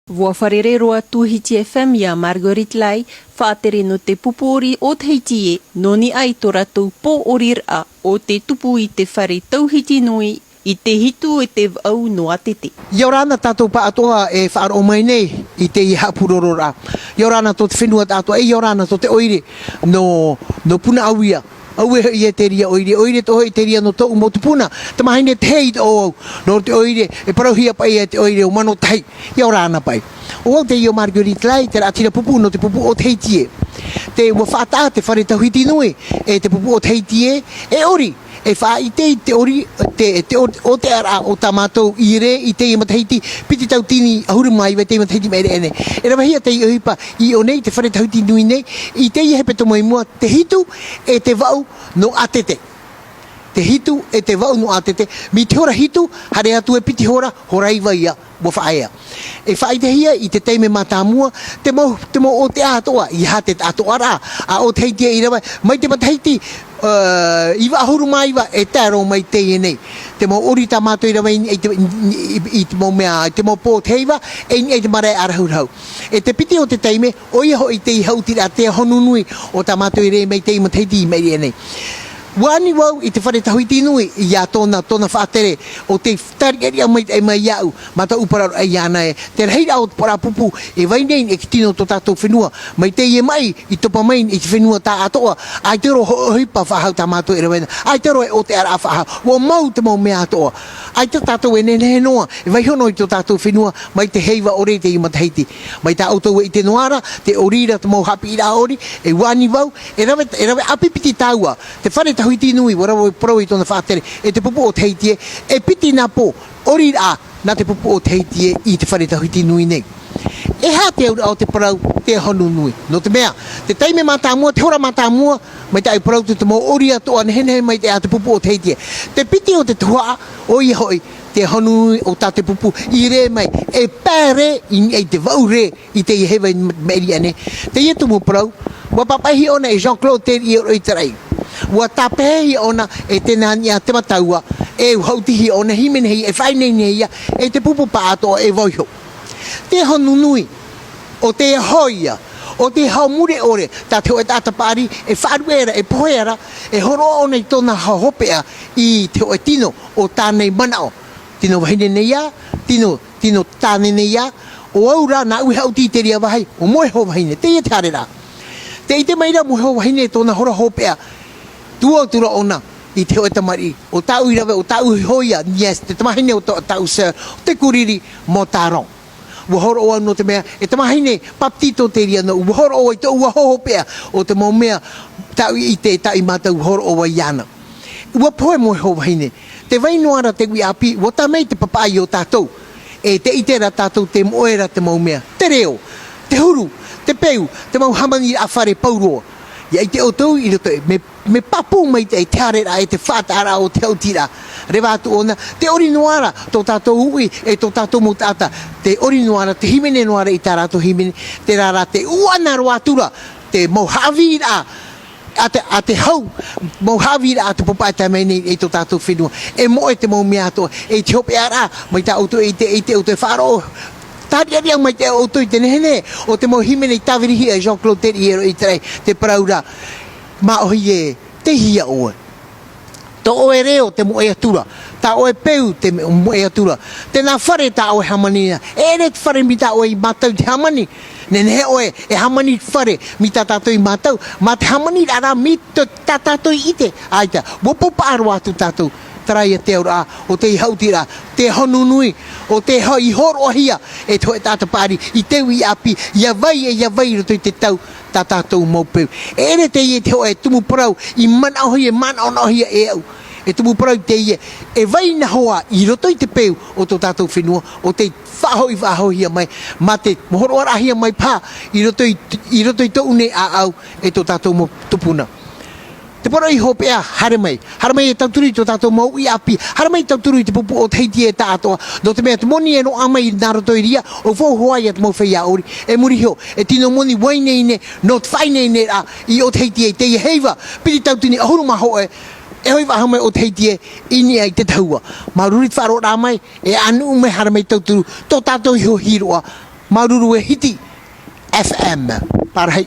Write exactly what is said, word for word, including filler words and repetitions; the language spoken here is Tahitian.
Ua fārerei roa Tūhiti F M ia Marguerite Lai, faʻatere nō te pupu ʻori o Tahiti ē, nō niʻa i tō rātou pōʻoriraʻa o te tupu i te fare tauhiti nui i te hitu e te vaʻu nō ʻātete. ʻIa ora na tātou pāʻatoʻa e faʻaroʻo mai nei i teie haʻapurororaʻa. ʻIa ora na tō te fenua tāʻatoʻa, ʻe ʻia ora na tō te ʻoire nō, nō Punaʻauia. Auē hoʻi e te reira ʻoire, ʻoire atoʻa hoʻi te reira nō tōʻu mau tupuna, tamahine Tahiti ʻo au, nō te ʻoire, e parauhia paʻi e te ʻoire ʻo Manotahi, ʻia ora na paʻi. ʻO au teie ʻo Marguerite Lai, te raʻatira pupu nō te pupu o Tahiti ē. Tē ua faʻataʻa te fare tauhiti nui, e te pupu o Tahiti ē, e ʻori, e faʻaʻite i te ʻori, te, te ʻo-, ʻōtearaʻa o tā mātou i rē i teie matahiti, piti tauatini ʻahuru mā iva i teie matahiti i maʻiri aʻe nei. E ravehia teie ʻohipa i ʻō nei, te fare tauhiti nui nei, i teie hepetoma i mua, te hitu e te vaʻu nō ʻātete. Te hitu e te vaʻu nō ʻātete, mai te hora hitu, haere atu e piti hora, hora iva ia, ua faʻaea. E faʻaʻitehia i te taime mātāmua, te mau, te mau ʻōtea atoʻa, ʻeiaha te taʻatoʻaraʻa, ʻa ʻo Tahiti e i rave, mai te matahiti, ā, iva ʻahuru mā iva e tae roa mai teie nei. Te mau ʻori tā mātou i rave i, i te, i, i, i te mau mea, i te mau pō o te heiva, e i niʻa i te marae ʻārahu rahu. E te piti o te taime, ʻoia hoʻi teie haʻutiraʻa te aho nunui o tā mātou i rē mai teie matahiti i maʻiri aʻe nei. Ua ani vau i te fare tauhiti nui, ia tōna, tōna faʻatere, ʻo tē tariʻariʻa maitaʻi mai iāʻu, mā tāʻu parau iāna ē, te rahiraʻa o te parau pupu, e vai nei e te tino o tō tātou fenua, mai teie maʻi, i topa mai i te fenua tāʻatoʻa, ʻaita roa hoʻi ʻohipa faʻahou tā mātou e rave na, ʻaita roa e ʻōtearaʻa faʻahou, ua mau te mau mea atoʻa, ʻaita tātou e nehenehe noa, e vaiiho noa i tō tātou fenua, mai te heiva ʻore i teie matahiti. Mai tā ʻoutou e ʻite noa ra, tē ʻori ra te mau haʻapiʻiraʻa ʻori, e ua ani vau, e rave, e rave ʻāpī piti tāua, te fare tauhiti nui, ua rave parau i tōna faʻatere, e te pupu o Tahiti ē, e piti nā pō, ʻoriraʻa, nā te pupu o Tahiti ē, i te fare tauhiti nui nei. E aha te auraʻa o te parau, te aho nunui? Nō te mea, te taime mātāmua, te hora mātāmua, mai tāʻu parau tū te mau ʻori atoʻa nehenehe mai te, ʻa te pupu o Tahiti ē. Te piti o te tuhaʻa, ʻoia hoʻi, te aho nunui o tā te pupu, i rē mai, e pae rē, i niʻa i te vaʻu rē, i teie heiva i maʻiri aʻe nei. Teie tumu parau, ua pāpaʻihia ʻōna e Jean-Claude Teriʻi-ʻo-Roʻi-Taraʻi. Ua tāpehehia ʻōna e Tēnaniʻa Temataua, e ua haʻutihia ʻōna, hīmenehia, e faʻaineinehia, e te pupu pāʻatoʻa e vaiiho. Te aho nunui, ʻo te aho ia, ʻo te aho mure ʻore, tā te hōʻē taʻata paʻari, e faʻaruʻe ra, e pohe ra, e hōroʻa ʻōna i tōna aho hopeʻa, i te hōʻē tino, ʻo tāna i manaʻo. Tino vahine nei ā, tino, tino tāne nei ā, ʻo au rā, nāʻu e haʻuti i te reira vāhi, ʻo Moeho Vahine, teie te haereraʻa. Tē ʻite mai ra Moeho Vahine tōna hora hopeʻa, tuʻu atu ra ʻōna, i te hōʻē tamariʻi, ʻo tāʻu i rave, ʻo tāʻu iho ia, niece, te tamahine o tō, tāʻu sir, ʻo Te Kuriri Motaron. Ua hōroʻa vau nō te mea, e tamahine, papetito te reira nōʻu, ua hōroʻa vau i tōʻu aho hopeʻa, ʻo te mau mea, tāʻu i ʻite, tāʻu i mātau, ua hōroʻa vau iāna. Ua pohe Moeho Vahine, tē vai noa ra te uʻi ʻāpī, ua tae mai te papaʻi o tātou. E tē ʻite ra tātou tē moʻe ra te mau mea. Te reo, te huru, te peu, te mau hāmaniraʻa fare pauroa. ʻIa ʻite ʻoutou i roto, e, mea, mea pāpū maitaʻi te haereraʻa e te faʻataʻaraʻa o te haʻutiraʻa. Reva atu ʻōna, tē ʻori noa ra tō tātou uʻi, e tō tātou mau taʻata, tē ʻori noa ra, tē hīmene noa ra i tā rātou hīmene, terā rā tē ʻuʻana roa atu ra, te mau haʻavīraʻa, ʻa te, ʻa te hau, mau haʻavīraʻa a te papaʻi e tae mai nei i tō tātou fenua. E moʻe te mau mea atoʻa, e te hopeʻaraʻa, mai tā ʻoutou e ʻite, e ʻite ʻoutou e faʻaroʻo. Tāriʻariʻa mai te ʻoutou i te nehenehe, ʻo te mau hīmene i tāvirihia e Jean-Claude Teriʻi-ʻo-Roʻi-Taraʻi, te parau ra, māʻohi ē, tei hea ʻoe. Tō ʻoe reo te moʻe atu ra, tā ʻoe peu te me-, moʻe atu ra. Tēnā fare tā ʻoe hāmani na, e ʻere te fare mai tā ʻoe i mātau i te hāmani, nehenehe ʻoe e hāmani i te fare mai tā tātou i mātau, mā te hāmaniraʻa ra mai tō, tā tātou i ʻite, ʻaita, ua pāpaʻi roa atu tātou, terā te auraʻa, ʻo te haʻutiraʻa, te aho nunui, ʻo te aho i hōroʻahia, e te hōʻē taʻata paʻari, i te uʻi ʻāpī, ʻia vai, e ʻia vai i roto i te tau, tā tātou mau peu. E ʻere teie te hōʻē tumu parau, i manaʻohia, e manaʻonaʻohia e au. E tumu parau teie, e vai na hoʻi, i roto i te peu, o tō tātou fenua, ʻo tei faʻahoʻi, faʻahoʻihia mai, mā te, mea hōroʻaraʻahia mai paha, i roto i, i roto i tōʻu nei ʻāʻau, e tō tātou mau tupuna. Te poroʻi hopeʻa, haere mai. Haere mai e tauturu i tō tātou mau uʻi ʻāpī. Haere mai e tauturu i te pupu o Tahiti e taʻatoʻa. Nō te mea te moni e noaʻa mai nā roto i reira, ʻua faufaʻa ia te mau feiā ʻori. E muri iho, e tino moni ua ineine, nō te faʻaineineraʻa, i ʻō Tahiti ē, i teie heiva, piti tauatini ʻahuru mā hōʻē, e hoʻi faʻahou mai ʻō Tahiti ē, i niʻa i te tahua. Māuruuru i te faʻaroʻoraʻa mai, e ʻānuʻu mai haere mai tauturu, tō tātou iho hīroʻa, Māuruuru e Hiti F M. Parahi.